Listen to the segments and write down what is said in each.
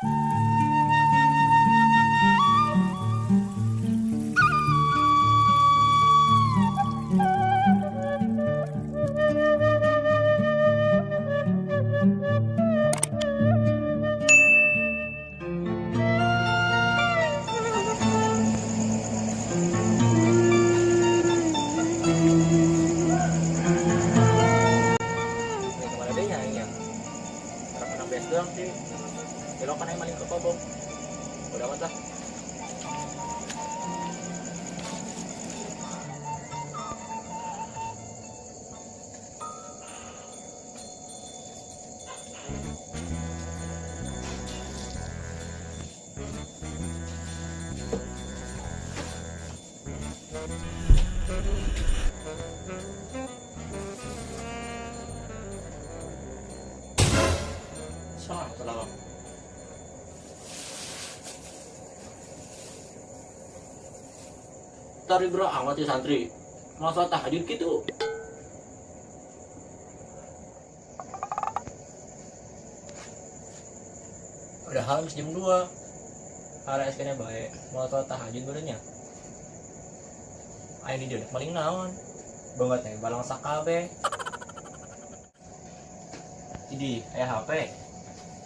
Ini kemana deh nya? Orang menang bes doang sih. Belokan aja maling ke kobong. Udah amat lah. Salah, salah. Tari bro amat ya santri. Masa tahajud gitu. Udah harus jam 2. Hari SK-nya baik. Mau sholat tahajud barunya. Ayo di dia maling naon. Banget nih balang sakabe. Jadi ayah HP.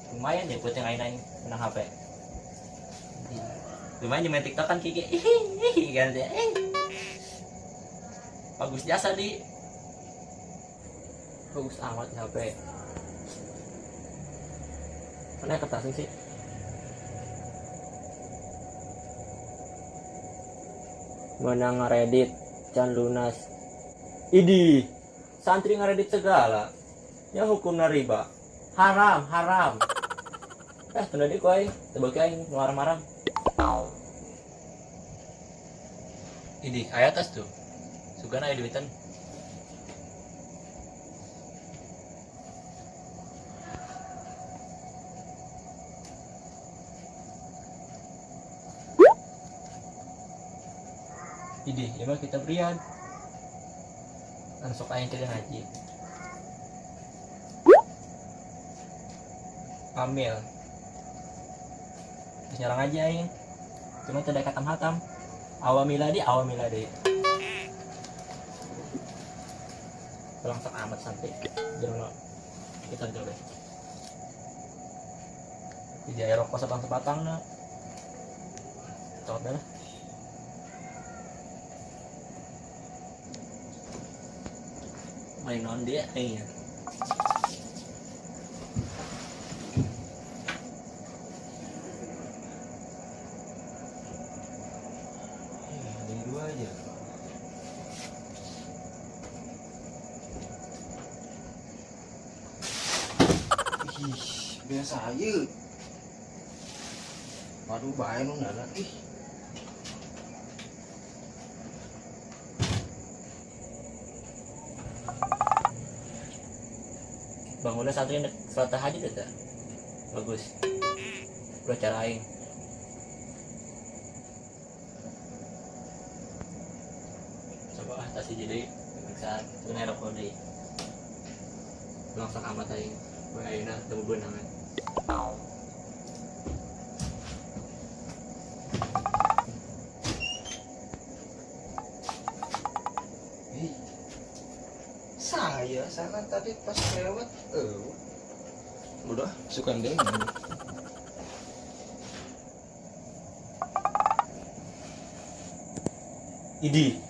Lumayan ya buat yang lain-lain menang HP. Lumayan di main TikTok kan Kiki. Hihihi kan ya. Bagus jasa di. Bagus amat HP. Mana kertasnya sih? Menang ngeredit can lunas. Idi, santri ngeredit segala. Ya hukumna riba. Haram, haram. Tunda di kuai, tebak aing marah-marah. Idi, aya tas tuh. Sugan aya duitan. Idi, ya mah kita berian. Langsung aing ke ngaji. Ambil. Terus nyerang aja aing. Cuma tidak hatam-hatam. Awamiladi, awamiladi. Langsung amat sampai jangan kita dulu. Di air rokok sepatang-sepatang nah. Cot dah lah. Main non dia iya. Jam 2 aja. Ih, biasa aja. Waduh, bahaya nu nana. Ih. Bangunnya santri sholat tahajud ya, tak? Bagus. Udah cara aing. Coba ah tas jadi pemeriksaan tunai rokok deui. Langsung amat aing. We ayeuna teu beunangan. Ih. Saya sana tadi pas lewat, udah suka deh. Idi.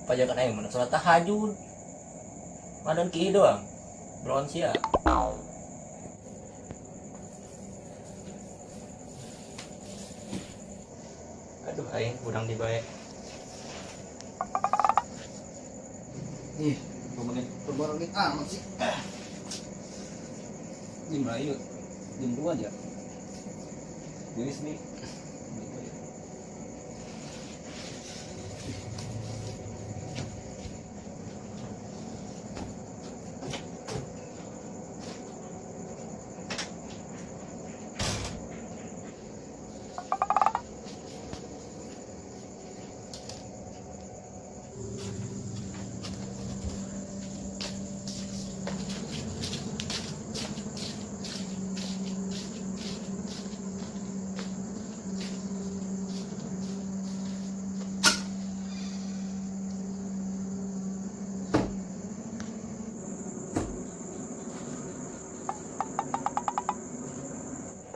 Pajakan aing mana sholat tahajud. Madan ki doang. Belon sia. Aduh aing kurang dibae. Ih, menit amat sih. Jam berapa yuk? Jam 2 aja. Geus nih.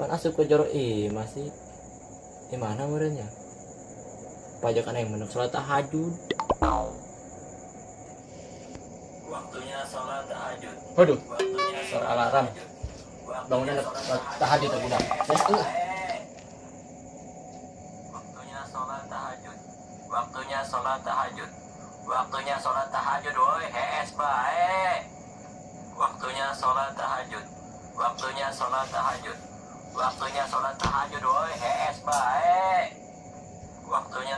Pan asup ke jero imah sih. Di mana meureun nya? Pajakan aing menuk salat tahajud. Waktunya sholat tahajud. Waduh, Waktunya suara alarm. Bangunan salat tahajud teh budak. Waktunya sholat tahajud. Waktunya sholat tahajud. Waktunya sholat tahajud, woi, hees bae. Waktunya sholat tahajud. Waktunya sholat tahajud. Waktunya sholat tahajud, woi, hees bae. Waktunya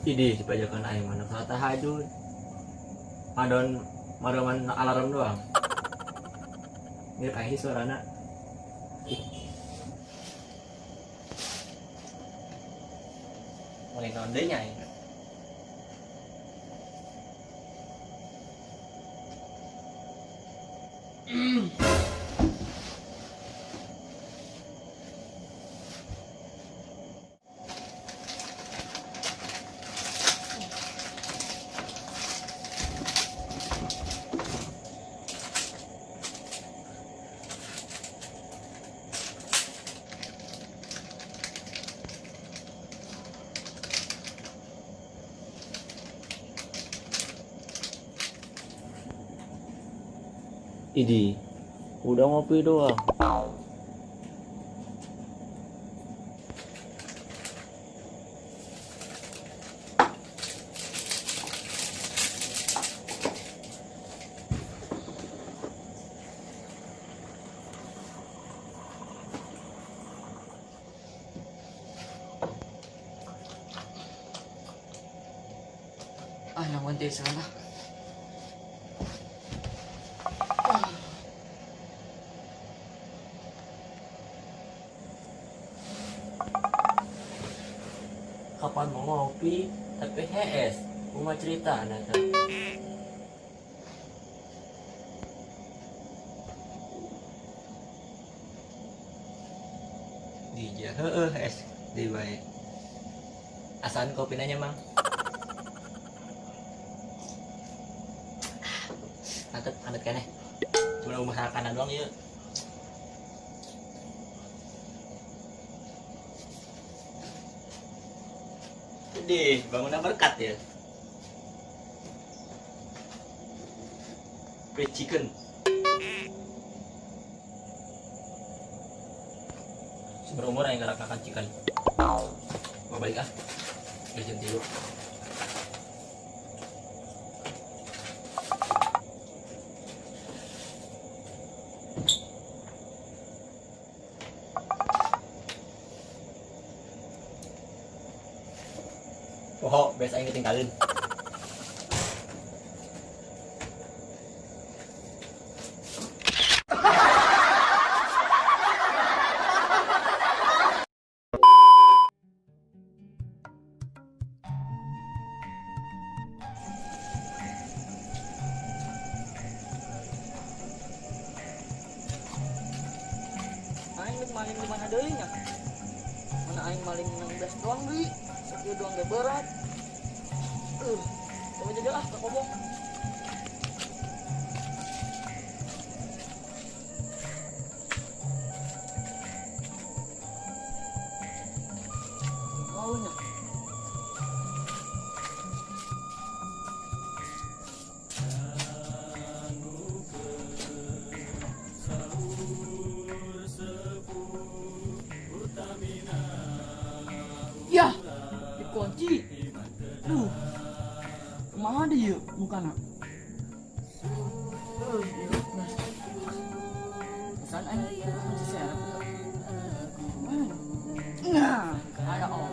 Idih, si pajakan aing menuk salat tahajud. Madon madoman alarm doang. Mirip aing sih suarana. Ih. Mulai naon deui nya aing. Idih, udah ngopi doang. Ah, nangwan tayo sana. Kapan mau ngopi tapi hees, mau cerita anak. Dija heeh hees deui bae. Asan kopi nanya mang. Mantep, anget keneh. Cuma mau masakan doang yuk. Deh, bangunan berkat ya. Fried chicken. Seberumur yang galak makan chicken. Mau balik ah. Udah jam 3. Poho, biasa aing ketinggalin. Aing nek maling di mana deui nya? Mana aing maling nang beas doang deui. Sakieu doang ge berat. Coba jajal ah ke kobong. Maunya. Yah, dikunci. Duh, kemana dia mukana? Pesan aing kunci serep ya. Mana? Nah, ada om.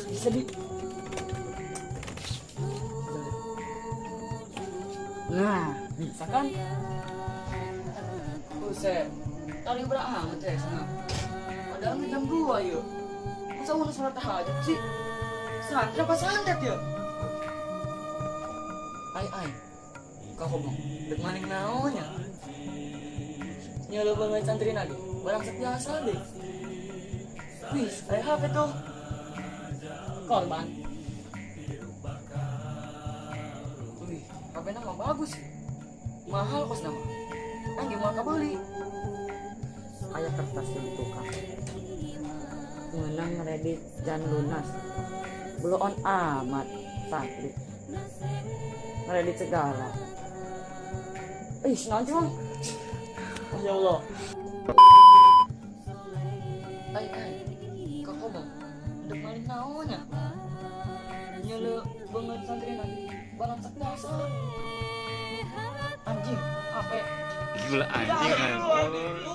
Bisa di. Nah, bisa kan? Buset, tali berahangat ya sana. Padahal jam 2 yuk. Masa mau sholat tahajud sih? Santri apa santet ya? Ai ai, kau ngomong, dek maning naonnya? Nyalo banget santri nadi, barang sebiasa deh. Wih, saya HP tuh. Korban. Wih, HP HP-na mah bagus sih. Mahal kos nama. Aing ge moal kabeli. Aya kertas di tukang. Ngeunang ngredit jan lunas. Bloon amat santri. Ngredit segala. Ih, naon sih, Bang? Masya Allah. Ai ai. Ka Kobang. Ndek maling naonnya? Nyele banget santri nanti. Balangsak dasa. Anjing, HP. Gila anjing anjing.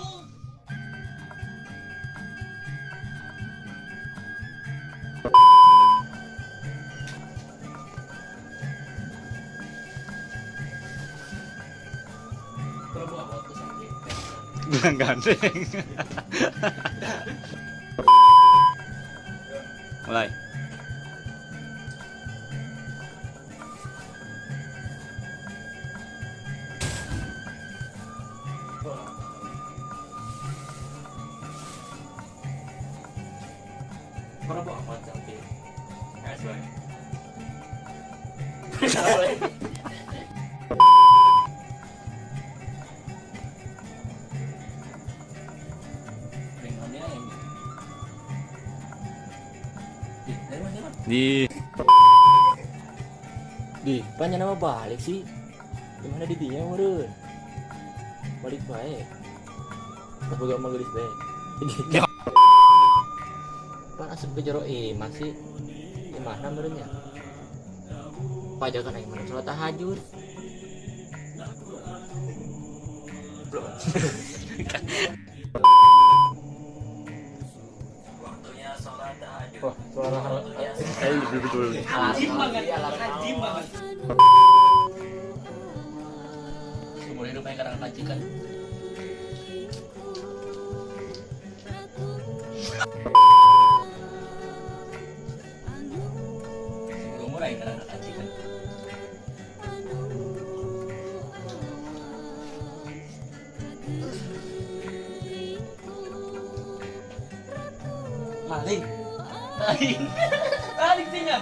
Bilang gandeng. Mulai. Di Di, panjang nama balik sih. Gimana di dinya meureun? Balik bae. Pas boga mah geulis bae. Pan asup ke jero imah sih. Imahna meureun nya. Pajakan aing mana salat tahajud. Waktunya sholat tahajud. Wah, suara betul. Anjing banget, anjing banget. Seumur hidup aing karang pancikan. Seumur aing karang pancikan. Maling. Maling. Maling sih nya.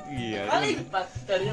Iya. Maling. Dari